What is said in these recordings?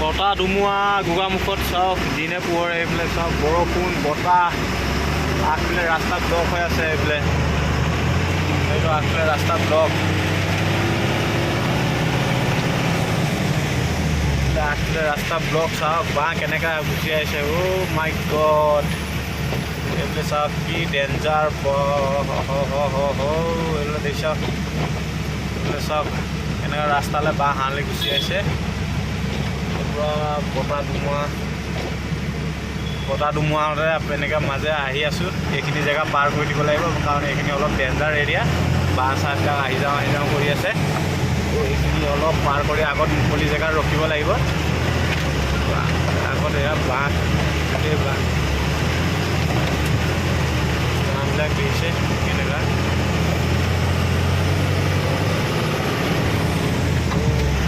বতাহ ধুমুহা গোগামুখত চাওক, দিনে পোহৰে এইফালে চাওক বৰষুণ বতাহ, আগফালে ৰাস্তা ব্লক হৈ আছে। এইফালে এইটো আগফালে ৰাস্তা ব্লক, আগফালে ৰাস্তা ব্লক। চাওক বাঁহ কেনেকৈ গুচি আহিছে। অ' মাই গড, এইফালে চাওক কি ডেঞ্জাৰ। এইফালে দেখিছ, এইফালে চাওক কেনেকৈ ৰাস্তালৈ বাঁহ হাঁহলে গুচি আহিছে। পূৰা বতাহ ধুমুহা, বতাহ ধুমুহাতে এনেকৈ মাজে আহি আছোঁ। এইখিনি জেগা পাৰ কৰি দিব লাগিব, কাৰণ এইখিনি অলপ ডেঞ্জাৰ এৰিয়া। বাঁহ চাহবিলাক আহি যাওঁ আহি যাওঁ কৰি আছে। এইখিনি অলপ পাৰ কৰি আগত মুকলি জেগাত ৰখিব লাগিব। আগত এয়া বাঁহ, গোটেই বাঁহ, বাঁহবিলাক দিছে কেনেকুৱা।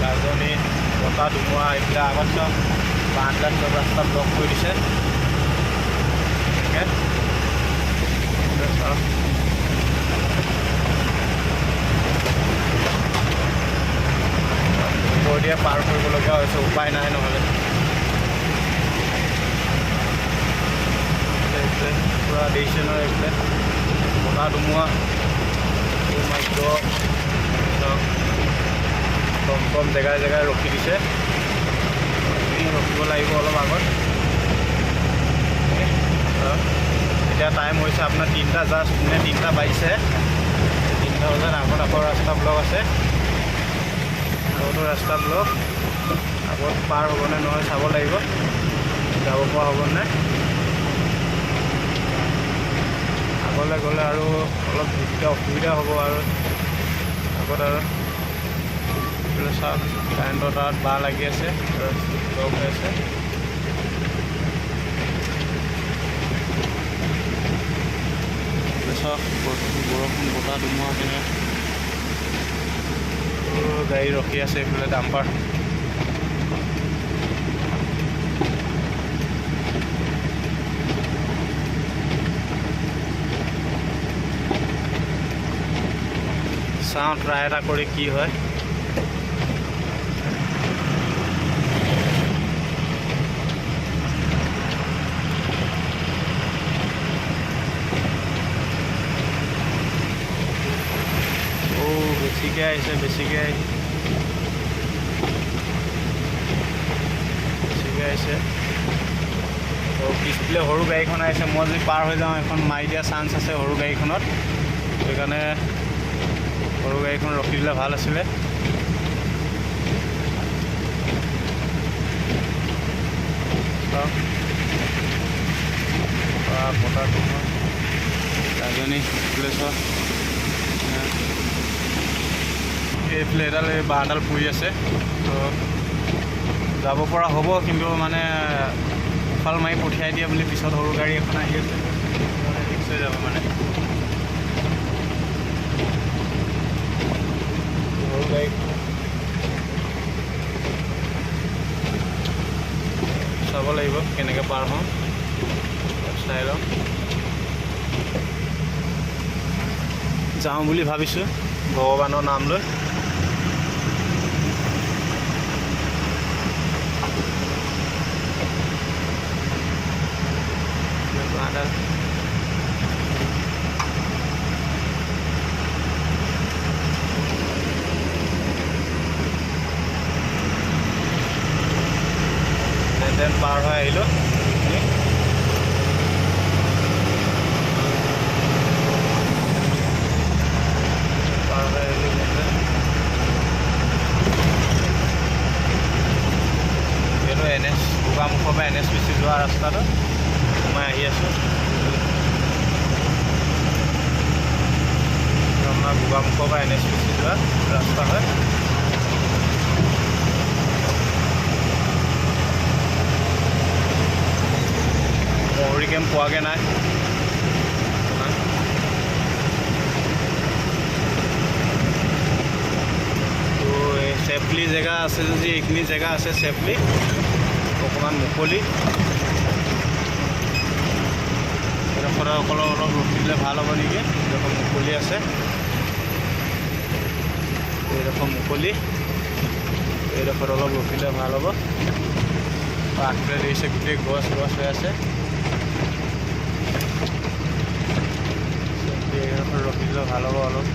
গাজনি বতাহ ধুমুহা, এইবিলাক আগত চব বাঁহবিলাক চব ৰাস্তা ব্লক কৰি দিছে। এনেকৈ ওপৰেদিয়ে পাৰ কৰিবলগীয়া হৈছে, উপায় নাই নহ'লে। এইফালে পূৰা দেখিছে নহয়, এইফালে বতাহ ধুমুহা। মাই গড, টমটম জেগাই জেগাই ৰখি দিছে। ৰখিব লাগিব অলপ আগত। এতিয়া টাইম হৈছে আপোনাৰ 3টা জাষ্ট, মানে 3টা বাজিছে। 3টা বজাত আগত আকৌ ৰাস্তা ব্লক আছে, আগতো ৰাস্তা ব্লক। আগত পাৰ হ'বনে নহয় চাব লাগিব, যাব পৰা হ'বনে। আগলৈ গ'লে আৰু অলপ দিগদাৰ অসুবিধা হ'ব আৰু আগত। আৰু এইফালে চাওক কাৰেণ্টৰ তাৰত বাঁহ লাগি আছে, ব্লক হৈ আছে। চাওক বৰষুণ বতাহ ধুমুহা কেনে গাড়ী ৰখি আছে। এইফালে ডাম্পাৰ। চাওঁ ট্ৰাই এটা কৰি কি হয়। অ' বেছিকৈ আহিছে, বেছিকৈ আহিছে, বেছিকৈ আহিছে। পিছফালে সৰু গাড়ীখন আহিছে, মই যদি পাৰ হৈ যাওঁ এখন মাৰি দিয়া চান্স আছে সৰু গাড়ীখনত। সেইকাৰণে সৰু গাড়ীখন ৰখি দিলে ভাল আছিলে। চাওক বতাহ ধুমুহা গাজনি। এইফালে চাওক, এইফালে এডাল এই বাঁহডাল পৰি আছে। তো যাব পৰা হ'ব, কিন্তু মানে উফাল মাৰি পঠিয়াই দিয়ে বুলি পিছত সৰু গাড়ী এখন আহি আছে, ৰিক্স হৈ যাব। মানে সৰু গাড়ী চাব লাগিব কেনেকৈ পাৰ হওঁ, চাই লওঁ। যাওঁ বুলি ভাবিছোঁ ভগৱানৰ নাম লৈ। বাঁহডাল যেন পাৰ হৈ আহিলোঁ। পাৰ হৈ আহিলোঁ যেন। এইটো এন এছ গোগামুখৰ পৰা এন এছ পি চি যোৱা ৰাস্তাটো সোমাই আহি আছোঁ। আপোনাৰ গোগামুখৰ পৰা এন এছ পি চি যোৱা ৰাস্তা হয়। মহৰি কেম্প পোৱাগৈ নাই। তো এই ছেফলি জেগা আছে যদি, এইখিনি জেগা আছে ছেফলি, অকণমান মুকলি। এইডোখৰত অলপ অলপ ৰখি দিলে ভাল হ'ব নেকি। এইডোখৰ মুকলি আছে, এইডোখৰ মুকলি, এইডোখৰত অলপ ৰখিলে ভাল হ'ব। আগফালে দেখিছে গোটেই গছ গছ হৈ আছে। ৰখি দিলে ভাল হ'ব অলপ।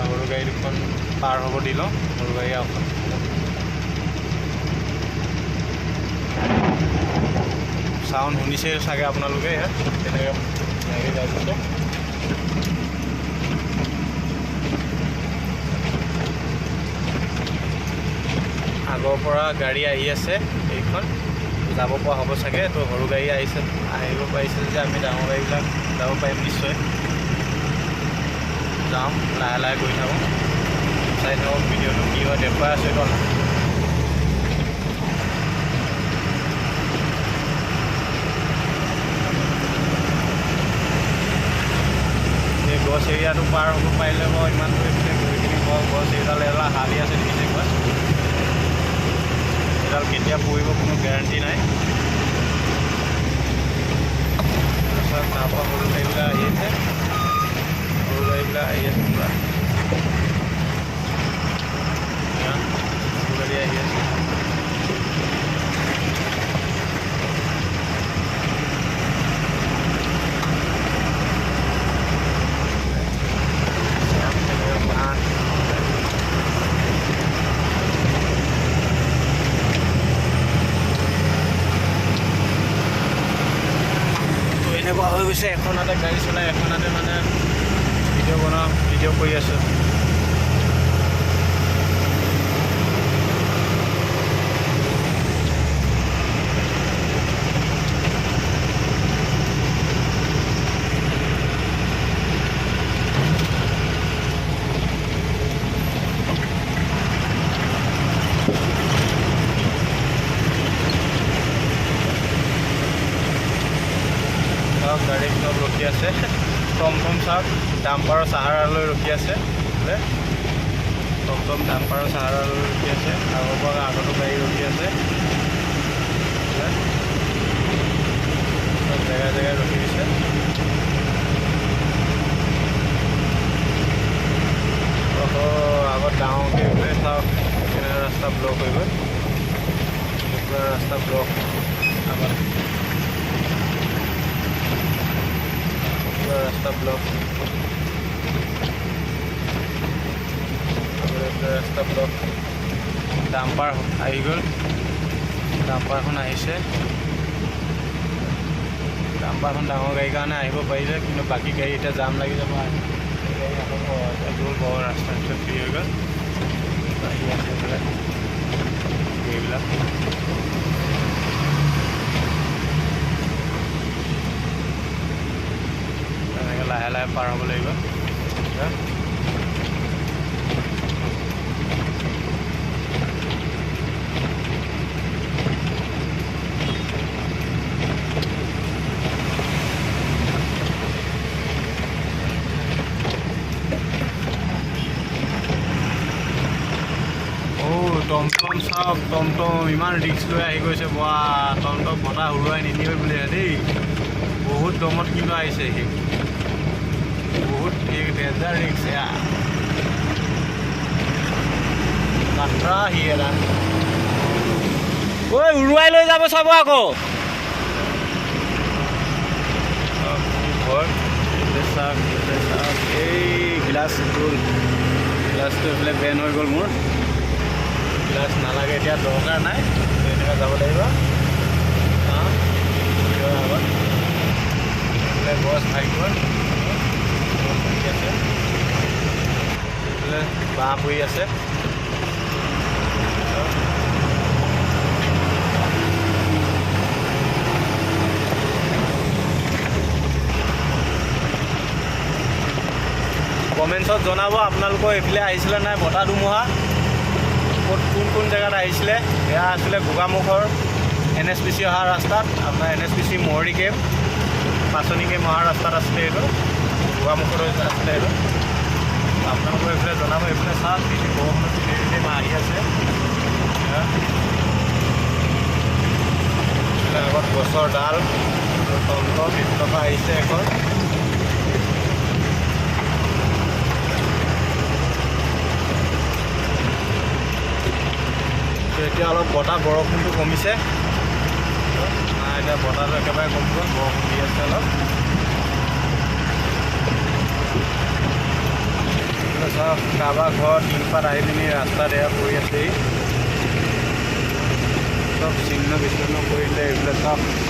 সৰু গাড়ী দুখন পাৰ হ'ব দি লওঁ, সৰু গাড়ী এখন। চাউণ্ড শুনিছে চাগে আপোনালোকে, ইয়াত তেনেকৈ গাড়ী যাই গৈছে। আগৰ পৰা গাড়ী আহি আছে, এইখন যাব পৰা হ'ব চাগে। তো সৰু গাড়ী আহিছে, আহিব পাৰিছে যে আমি ডাঙৰ গাড়ীবিলাক যাব পাৰিম নিশ্চয়। যাওঁ, লাহে লাহে গৈ থাকোঁ, চাই থাকক ভিডিঅ'টো কি হয়, দেখুৱাই আছোঁ এইখন। এই গছ এৰিয়াটো পাৰ হ'ব পাৰিলে বাৰু ইমান এইফালে গৈ গছ এইডাল এডাল হালি আছে দেখিছে, গছ এডাল কেতিয়া পৰিব কোনো গেৰাণ্টি নাই। তাৰপিছত তাৰপৰা সৰু গাড়ীবিলাক আহি আছে, সৰু গাড়ীবিলাক আহি আছে পূৰা। সৰু গাড়ী আহি আছে। এনেকুৱা হৈ গৈছে, এখন হাতে গাড়ী চলাই এখন হাতে মানে ভিডিঅ' বনাওঁ, ভিডিঅ' কৰি আছোঁ। গাড়ী চব ৰখি আছে, টমটম চাওক ডাম্পাৰৰ চাহাৰা লৈ ৰখি আছে। টমটম ডাম্পাৰৰ চাহাৰা লৈ ৰখি আছে। আগৰ পৰা আগতো গাড়ী ৰখি আছে, চব জেগাই জেগাই ৰখি দিছে। আগত ডাঙৰকৈ এইফালে চাওক কেনেকৈ ৰাস্তা ব্লক হৈ গ'ল, পূৰা ৰাস্তা ব্লক। আগত ৰাস্তা ব্লক, ৰাস্তা ব্লক। ডাম্পাৰ আহি গ'ল, ডাম্পাৰখন আহিছে। ডাম্পাৰখন ডাঙৰ গাড়ীৰ কাৰণে আহিব পাৰিলে, কিন্তু বাকী গাড়ী এতিয়া জাম লাগি যাব। গাড়ী আকৌ গ'ল, বৰ ৰাস্তা পিছত ফ্ৰী হৈ গ'ল। আহি আছে এইফালে গাড়ীবিলাক। তেনেকৈ লাহে লাহে পাৰ হ'ব লাগিব। টমটম চাওক, টমটম ইমান ৰিক্স লৈ আহি গৈছে। বা টমটম বতাহ উৰুৱাই নিনিয়ে বোলে দেই, বহুত দমত কিন্তু আহিছে সি, বহুত ডেঞ্জাৰ ৰিক্স। এয়া কাটৰা সি এটা, ঐ উৰুৱাই লৈ যাব চাব আকৌ। ঘৰ চাওক, চাওক, এই গিলাচ গ'ল, গিলাচটো এইফালে বেন হৈ গ'ল মোৰ। গ্লাছ নালাগে এতিয়া, দৰকাৰ নাই, এনেকৈ যাব লাগিব। আগত এইফালে গছ ভাগি গ'ল, গছ ভাগি আছে। এইফালে বাঁহ পৰি আছে। কমেণ্টছত জনাব আপোনালোকৰ এইফালে আহিছিলে নাই বতাহ ধুমুহা, ক'ত কোন কোন জেগাত আহিছিলে। এয়া আছিলে গোগামুখৰ NSPC অহা ৰাস্তাত, আপোনাৰ NSPC মহৰি কেম্প, পাচনি কেম্প অহা ৰাস্তাত আছিলে এইটো, গোগামুখত আছিলে এইটো। আপোনালোকৰ এইফালে জনাব। এইফালে চাওক বৰষুণত তিতি তিতি আহি আছে। আগত গছৰ ডাল, টমটম এইফালৰ পৰা আহিছে এখন। এতিয়া অলপ বতাহ বৰষুণটো কমিছে। নাই, এতিয়া বতাহটো একেবাৰে কমি গ'ল, বৰষুণ দি আছে অলপ। এইফালে চাওক, কাৰোবাৰ ঘৰত টিংপাত আহি পিনি ৰাস্তাত এয়া পৰি আছেহি, চব ছিন্ন বিচ্ছিন্ন কৰিলে। এইবিলাক চাওক।